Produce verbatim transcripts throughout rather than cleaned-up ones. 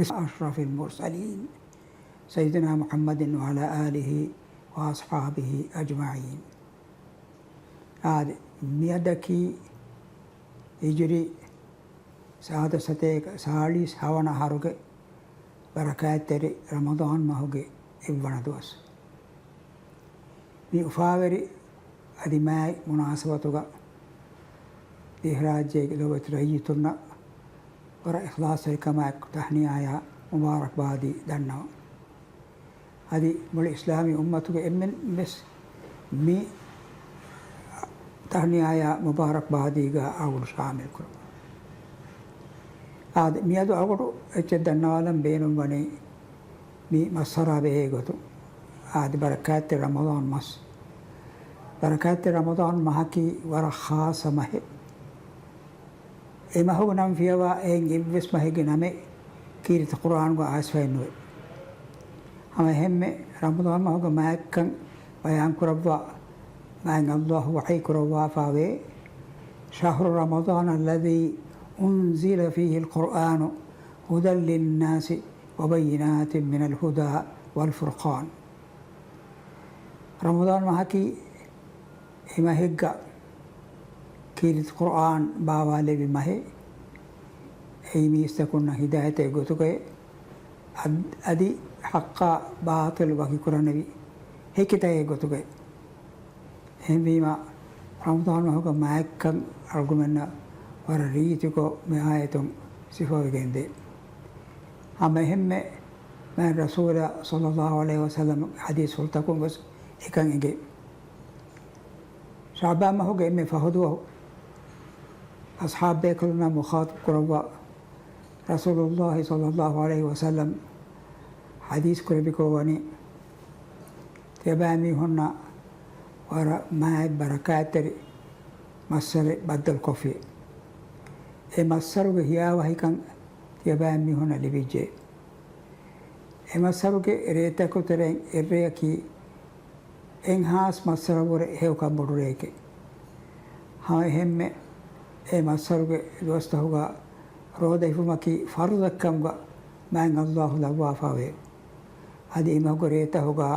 أشرف المرسلين سيدنا محمد وعلى آله وأصحابه أجمعين. އާދެ، މިއަދަކީ ހިޖުރީ ސާދަ ސަތޭކަ ސާޅީސް ހަވަނަ އަހަރުގެ ބަރަކާތްތެރި ރަމަޟާން މަހުގެ އެއްވަނަ ދުވަސް. މި އުފާވެރި އަދި މާތް މުނާސަބަތުގަ ދިވެހިރާއްޖޭގެ ލޯބިވެތި ރައްޔިތުންނަށް ވަރަށް އިޚްލާޞްތެރިކަމާއެކު ތަހްނިޔާޔާ މުބާރަކްބާދީ ދަންނަވަން. އަދި މުޅި އިސްލާމީ އުއްމަތުގެ އެންމެން ވެސް މި ތަހްނިޔާޔާ މުބާރަކްބާދީގަ އަޅުގަނޑު ޝާމިލް ކުރަން. އާދެ، މިއަދު އަޅުގަނޑު އެއްޗެއް ދަންނަވާލަން ބޭނުންވަނީ މި މައްސަރާ ބެހޭ ގޮތުން. އާދެ، ބަރަކާތްތެރި ރަމަޟާން މަސް. ބަރަކާތްތެރި ރަމަޟާން މަހަކީ ވަރަށް ޚާއްޞަ މަހެއް. އެ މަހުގެ ނަން ފިޔަވާ އެހެން އެއްވެސް މަހެއްގެ ނަމެއް ކީރިތި ޤުރްއާނުގަ އައިސްފައެއް ނުވޭ. ހަމަ އެހެންމެ ރަމަޟާން މަހުގެ މާތްކަން ބަޔާން ކުރައްވާ މާތް ﷲ ވަޙީ ކުރައްވާފަވޭ، شهر رمضان الذي أنزل فيه القرآن هدى للناس وبينات من الهدى والفرقان. ރަމަޟާން މަހަކީ އެ މަހެއްގަ ކީރިތި ޤުރްއާން ބާވާލެއްވި މަހެއް. އެއީ މީސްތަކުންނަށް ހިދާޔަތެއް ގޮތުގައި، އަދް-، އަދި ޙައްޤާ ބާޠިލު ވަކިކުރަނިވި ހެކިތައެއް ގޮތުގައި. އެހެންވީމަ، ރަމަޟާން މަހުގެ މާތްކަން އަޅުގަނޑުމެންނަށް ވަރަށް ރީތިކޮށް މި އާޔަތުން ސިފަވެގެންދޭ. ހަމަ އެހެންމެ މާތް ރަސޫލާ ޞައްލައްލާހު ޢަލައިހި ވަސައްލަމް ޙަދީޘްފުޅުތަކުން ވެސް އެކަން އެނގޭ. ޝަޢުބާން މަހުގެ އެންމެ ފަހު ދުވަހު އަޞްޙާބު ބޭކަލުންނާ މުޚާޠަބު ކުރައްވާ، ރަސޫލުއްލާހި ޞައްލައްލާހު ޢަލައިހި ވަސައްލަމް ޙަދީޘް ކުރެއްވިކޮށް ވަނީ، ތިޔަބައިމީހުންނަށް ވަރަށް މާތް ބަރަކާތްތެރި މައްސަރެއް ބައްދަލުކޮށްފި. އެ މައްސަރުގެ ހިޔާވަހިކަން ތިޔަބައިމީހުންނަށް ލިބިއްޖެ. އެ މައްސަރުގެ ރޭތަކު ތެރެއިން އެއްރެއަކީ އެއްހާސް މައްސަރަށްވުރެ ހެޔޮކަން ބޮޑު ރެއެކެއް. ހަމަ އެހެންމެ އެ މައްސަރުގެ ދުވަސްތަހުގަ ރޯދަ ހިފުމަކީ ފަރުޟެއްކަމުގަ މާތް ﷲ ލައްވާފަވޭ. އަދި އެމަހުގެ ރޭތަހުގަ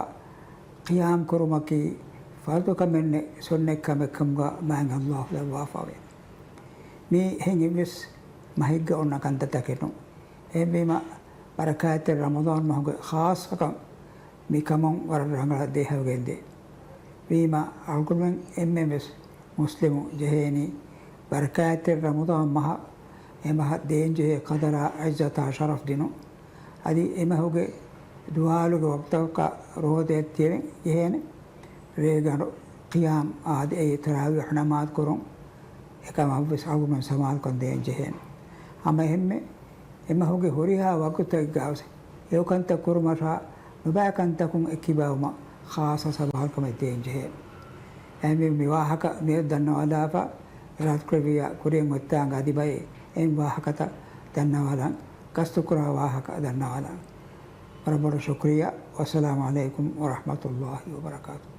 ޤިޔާމް ކުރުމަކީ ފަރުޟުކަމެއް ނެތް ސުންނަތްކަމެއްކަމުގަ މާތް ﷲ ލައްވާފަވޭ. މީ އެހެން އެއްވެސް މަހެއްގަ އޮންނަ ކަންތައްތަކެއް ނޫން. އެހެންވީމަ، ބަރަކާތްތެރި ރަމަޟާން މަހުގެ ޚާއްޞަކަން މިކަމުން ވަރަށް ރަނގަޅަށް ދޭހަވެގެންދޭ. ވީމަ، އަޅުގަނޑުމެން އެންމެންވެސް މުސްލިމު ޖެހޭނީ، ބަރަކާތްތެރި ރަމަޟާން މަހަށް އެ މަހަށް ދޭންޖެހޭ ޤަދަރާ ޢިއްޒަތާ ޝަރަފް ދިނުން. އަދި އެމަހުގެ ދުވާލުގެ ވަގުތަކަށް ރޯދައަށް ތިޔަވެން ޖެހޭނެ. ރޭގަނޑު ޤިޔާމް އާދެ، އެއީ ތަރާވީޙް ނަމާދު ކުރުން. އެކަމަށްވެސް އަޅުގަނޑުމެން ސަމާލުކަން ދޭން ޖެހޭނެ. ހަމައެހެންމެ އެމަހުގެ ހުރިހާ ވަގުތެއްގަވެސް ހެޔޮކަންތައް ކުރުމަށާ ނުބައި ކަންތަކުން އެއްކިބާވުމަށް ޚާއްޞަ ސަމާލުކަމެއް ދޭން ޖެހޭ. އެހެންވީމަ މި ވާހަކަ މިއަދު ދަންނަވާލާފަ، އިރާދަކުރެއްވިއްޔާ ކުރިއަށް އޮތްތާނގަ އަދި ބައެއް އެހެން ވާހަކަތައް ދަންނަވާލަން. ގަސްތުކުރާ ވާހަކަ ދަންނަވާލަން. ވަރަށް ބޮޑަށް ޝުކުރިއްޔާ. ވައްސަލާމު ޢަލައިކުމް ވަރަޙްމަތުﷲި ވަބަރަކާތުހު.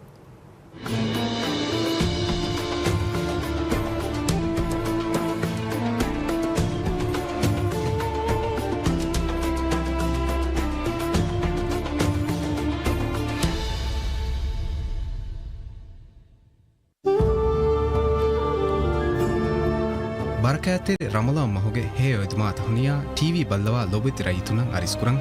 ބަރަކާތްތެރި ރަމަޟާން މަހުގެ ހެޔޮ އެދުމާ ތަހުނިޔާ ޓީވީ ބައްލަވާ ލޮބުވެތި ރައްޔިތުންނަށް އަރިސްކުރަން.